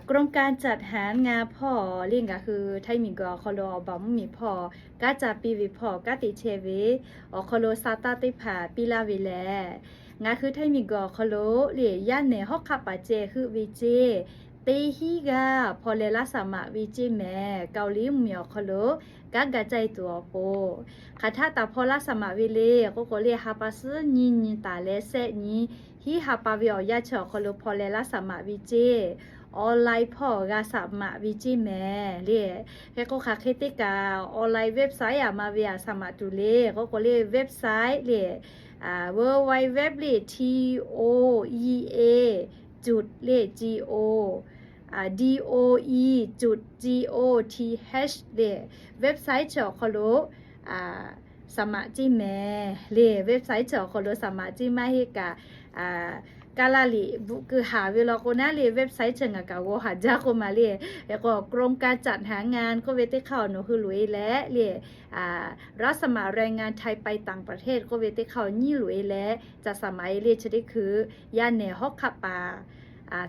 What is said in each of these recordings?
กรมการจัดหางาน hpawˇ le ngaˬ hui Htaiˇ miˬguiˬ awˬ hk'aw lo awˬ baˬ mvuhˇ miˬ hpawˇ kanˉ ca piˇ ve hpawˇ kanˉ te chehˇ ve awˬ hk'aw lo sa taˇ teˇ hpaˍ piˇ laˇ ve lehˬ, ngaˬ hui Htaiˇ miˬguiˬ awˬ hk'aw lo le yaˇ nehˬ hawˉ hk'aˆ paˍ ceh heuˆ ve ceˇ, teˇ hinˉ g'aˇ hpaw leh laˇ saˍ maꞈ ve ceˇ mehˍ. Kaoˍliˇ mvuhˇ miˬ awˬ hk'aw lo kanˉ ga caˇ e tuˬ awˬ pon, hk'aˬ htaˆ taˍ hpaw laˇ saˍ maꞈ ve le k'oˆ k'o le, ha pa suhˉ nyiˇ nyi taˍ leh sehˆ nyi hiˉ ha pa ve awˬ yanˇ chi awˬ hk'aw lo hpaw leh laˇ saˍ maꞈ ve ceˇ, online hpawˇ g'a saˍ maꞈ ve ceˇ mehˍ le. Hk'e k'o hk'aˬ hk'e teˇ kaꞈ online website aˬ ma ve aꞈ saˍ maꞈ tuˬ le k'oˆ k'o le, website le www le toea จุด le go, doe จุด goth เว็บไซต์ chi awˬ hk'aw lo saˍ maꞈ ceˇ mehˍ le. เว็บไซต์ chi awˬ hk'aw lo saˍ maꞈ ceˇ maˇ heˆ kaꞈ, kaˇ laˇ liꞈ bvuhꞈ keu haˍ ve law k'o naˉ le, website chi ngaˬ kaꞈ g'aw haˍ jaˇ k'oˆ ma le. Hk'e k'o กรมการจัดหางาน k'oˆ ve teˇ hk'aˇ awˬ nawˬ hui loꞈ e leh le, รับสมัครแรงงานไทยไปต่างประเทศ k'oˆ ve teˇ hk'aˇ awˬ nyiˉ loꞈ e leh ca saˍ maꞈ e le chi teˇ hkui yaˇ nehˬ hawˉ hk'aˆ paˍ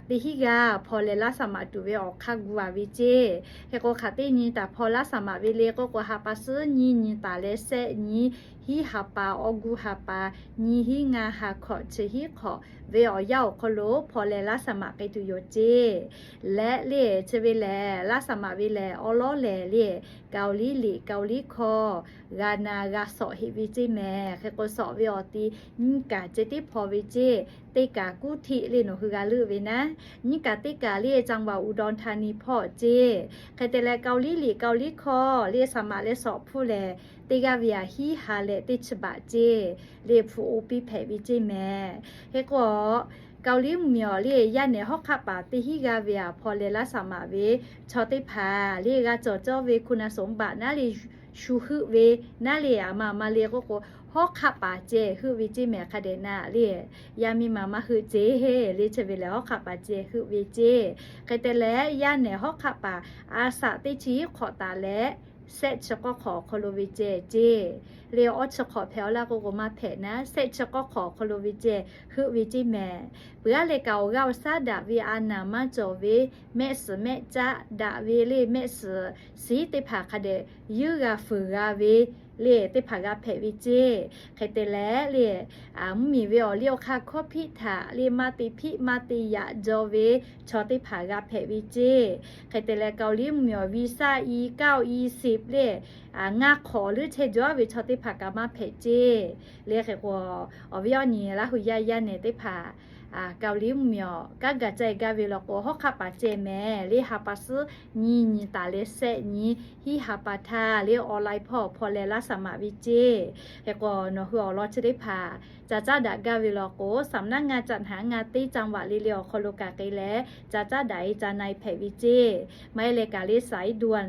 teˇ hinˉ g'aˇ hpaw leh laˇ saˍ maꞈ tuˬ ve awˬ hk'aˇ gu a ve ceˇ. Hk'e k'o hk'aˬ teˇ nyi taˍ hpaw laˇ saˍ maꞈ ve le k'oˆ k'o, ha pa suhˉ nyiˇ nyi taˍ leh sehˆ nyi hiˉ ha pa, awˇ guˇ ha pa, nyiˇ hinˉ ngaˇ ha hkawꞈ chi hiˉ hk'awꞈ ve awˬ yanˇ awˬ hk'aw lo hpaw leh laˇ saˍ maꞈ k'ai tuˬ yoˬ ceˇ. Leh le chi ve lehˬ, laˇ saˍ maꞈ ve lehˬ awˉ lawˉ lehˬ le, Kaoˍliˇ liꞈ Kaoˍliˇ hkawˇ g'a na g'a sawꞈ heꞈ ve ceˇ mehˍ. Hk'e k'o sawꞈ ve awˬ ti nyiˇ kaꞈ ceh tiˉ hpaw ve ceˇ. Teˇ kaꞈ กรุงเทพ le nawˬ hui g'a leuˆ ve naˉ, nyiˇ kaꞈ teˇ kaꞈ le จังหวัดอุดรธานี hpawˇ ceˇ. Hk'e te leh Kaoˍliˇ liꞈ Kaoˍliˇ hkawˇ le saˍ maꞈ leh sawꞈ hpfuhˇ lehˬ, teˇ g'aˇ ve aꞈ hiˉ ha leh teˇ chi baꞈ ceˇ le hpu o piˇ hpehꞈ ve ceˇ mehˍ. Hk'e k'o Kaoˍliˇ mvuhˇ miˬ awˬ le yaˇ nehˬ hawˉ hk'aˆ paˍ teˇ hinˉ g'aˇ ve aꞈ hpaw leh laˇ saˍ maꞈ ve chaw teˇ hpaˍ le g'a cawˬ cawˇ ve คุณสมบัติ naˉ le, shu heuˆ ve naˉ le, aˬ ma aˬ ma le k'oˆ k'o, hawˉ hk'aˆ paˍ ceh heuˆ ve ceˇ mehˍ hk'a dehꞈ naˉ le. Yaˇ miˇ ma maˇ heuˆ ceˇ le, chi ve lehˬ hawˉ hk'aˆ paˍ ceh heuˆ ve ceˇ. Hk'e te leh yaˇ nehˬ hawˉ hk'aˆ paˍ a saꞈ teˇ chi hiˉ hk'awꞈ taˍ leh, sehˆ chi k'awˇ hk'awꞈ awˬ hk'aw lo ve ceh ceˇ le, awˇ chi hk'awꞈ hpehꞈ awˬ laˇ k'oˆ k'o maˇ hpehꞈ naˉ, sehˆ chi k'awˇ hk'awꞈ awˬ hk'aw lo ve ceh heuˆ ve ceˇ mehˍ. Peuˬ aˉ leh kaꞈ awˬ g'aˇ awˬ shaˉ daꞈ ve a naˍ maˇ cawˬ ve, mehˆ suhˍ mehˆ caˆ daꞈ ve le, mehˆ suhˍ siˉ teˇ hpaˍ hk'a dehꞈ yeuˇ g'a fuiˍ g'a ve le, teˇ hpaˍ g'a hpehꞈ ve ceˇ. Hk'e te leh le, mvuhˇ miˬ ve awˬ liˇ awˬ hk'aˇ hkawˇ hpiˆ htaꞈ le maˇ te hpiˆ maˇ te yaꞈ jaw ve chaw teˇ hpaˍ g'a hpehꞈ ve ceˇ. Hk'e te leh Kaoˍliˇ mvuhˇ miˬ awˬ วีซ่า e เก้า e สิบ le, ngaˇ hk'awꞈ leuˉ chehˇ jaw ve chaw teˇ hpaˍ kaꞈ maˇ hpehꞈ ceˇ le. Hk'e k'o awˬ viˉ awˬ nyi Laˇ hu yaˇ yaˇ nehˬ teˇ hpaˍ Kaoˍliˇ mvuhˇ miˬ awˬ kanˉ ga caˇ e gaˇ ve law k'o, hawˉ hk'aˆ paˍ ceh mehˍ le, ha pa suhˉ nyiˇ nyi taˍ leh sehˆ nyi hiˉ ha pa htaˇ le, online hpawˇ hpaw leh laˇ saˍ maꞈ ve ceˇ. Hk'e k'o nawˬ hui awˬ lawn chi teˇ hpaˍ ca caˉ daꞈ gaˇ ve law k'o, สำนักงานจัดหางาน teˇ จังหวัด le le awˬ hk'aw lo kaꞈ k'ai leh ca caˉ daꞈ e ca na e hpehꞈ ve ceˇ. Maˇ heˆ leh kaꞈ le สายด่วน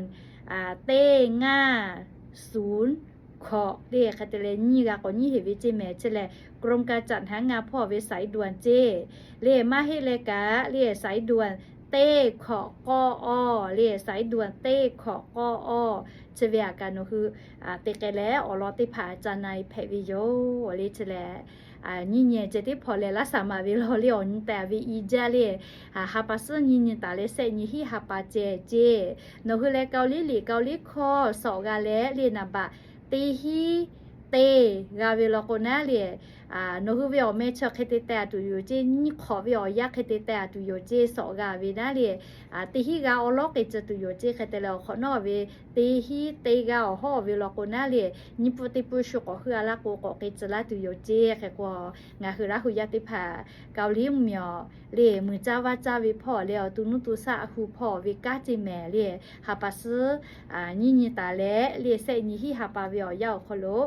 teˇ ngaˇ suˍ hkawꞈ le hk'e te leh nyiˇ g'a k'awꞈ nyiˉ heꞈ ve ceˇ mehˍ. Chi lehˬ กรมการจัดหางาน hpawˇ ve สายด่วน ceˇ le. Maˇ heˆ leh kaꞈ le สายด่วน teˇ hkawꞈ k'awˇ awˇ le, สายด่วน teˇ hkawꞈ k'awˇ awˇ. Chi ve aꞈ kaꞈ nawˬ hui te k'ai leh awˬ lawn teˇ hpaˍ ca na e hpehꞈ ve yoˬ le. Chi lehˬ nyiˇ nyi ceh tiˉ hpaw leh laˇ saˍ maꞈ ve law le, awˬ nyi tehꞈ ve i jaˇ le, ha pa suhˉ nyiˇ nyi taˍ leh sehˆ nyi hiˉ ha pa ceh ceˇ. Nawˬ hui leh Kaoˍliˇ liꞈ Kaoˍliˇ hkawˇ sawꞈ g'a leh le naˍ baꞈ teˇ hiˉ teˇ g'a ve law k'o naˉ le, nawˬ hui ve awˬ meh chi hk'e te teh a tuˬ yoˬ ceˇ, nyiˇ hk'awꞈ ve awˬ yanˇ hk'e te teh a tuˬ yoˬ ceˇ sawꞈ g'a ve naˉ le, teˇ hiˉ g'a awˉ lawˉ k'ai tcuh tuˬ yoˬ ceˇ. Hk'e te leh awˬ hk'awꞈ nawˉ ve teˇ hiˉ teˇ g'a awˬ hawˉ ve law k'o naˉ le, nyiˇ pfuhˇ teˇ pfuhˇ shu k'awꞈ heuˆ a laˇ k'o k'awꞈ k'ai tcuh laˇ tuˬ yoˬ ceˇ. Hk'e k'o ngaˬ hui Laˇ hu yaˇ teˇ hpaˍ Kaoˍliˇ mvuhˇ miˬ awˬ le muiˬ caˇ vaˇ caˇ ve hpawˇ le, awˬ to nuˇ to shaˆ hu hpawˇ ve kanˉ ceˇ mehˍ le, ha pa suhˉ nyiˇ nyi taˍ leh le sehˆ nyi hiˉ ha pa ve awˬ yanˇ awˬ hk'aw lo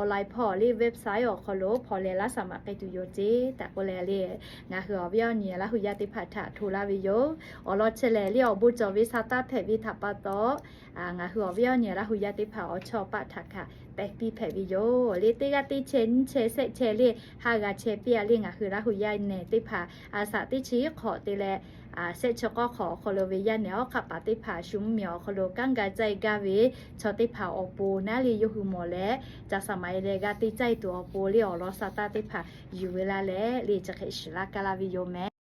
online hpawˇ le website awˬ hk'aw lo hpaw leh laˇ saˍ maꞈ k'ai tuˬ yoˬ ceˇ tehꞈ k'oˆ leh le, ngaˬ hui awˬ viˉ awˬ nyi Laˇ hu yaˇ teˇ hpaˍ htaꞈ hto laˇ ve yoˬ. Awˬ lawn chi lehˬ le awˬ bon cawˬ ve sa taˇ hpehꞈ ve htaꞈ pa taw, ngaˬ hui awˬ viˉ awˬ nyi Laˇ hu yaˇ teˇ hpaˍ awˬ chawˇ paˆ htaꞈ kaꞈ pehˬ piˇ hpehꞈ ve yoˬ le. Teˇ g'aˇ teˇ chehˇ nyiˇ chehˇ sehˆ chehˇ le, ha g'a chehˇ piˇ a le, ngaˬ hui Laˇ hu yaˇ nehˬ teˇ hpaˍ a saꞈ teˇ chi hiˉ hk'awꞈ te leh sehˆ chi k'awˇ hk'awꞈ awˬ hk'aw lo ve yaˇ nehˬ hawˉ hk'aˆ paˍ teˇ hpaˍ shu mvuhˇ miˬ awˬ hk'aw lo kanˉ ga caˇ e gaˇ ve chaw teˇ hpaˍ awˬ pon naˉ le yawˇ hui mawˬ leh ca saˍ maꞈ e leh g'a te caˇ e tuˬ awˬ pon le awˬ lawn sa taˇ teˇ hpaˍ yuˬ ve laˇ leh le chi hk'e shiˍ laˇ kaˇ laˇ ve yoˬ mehˍ.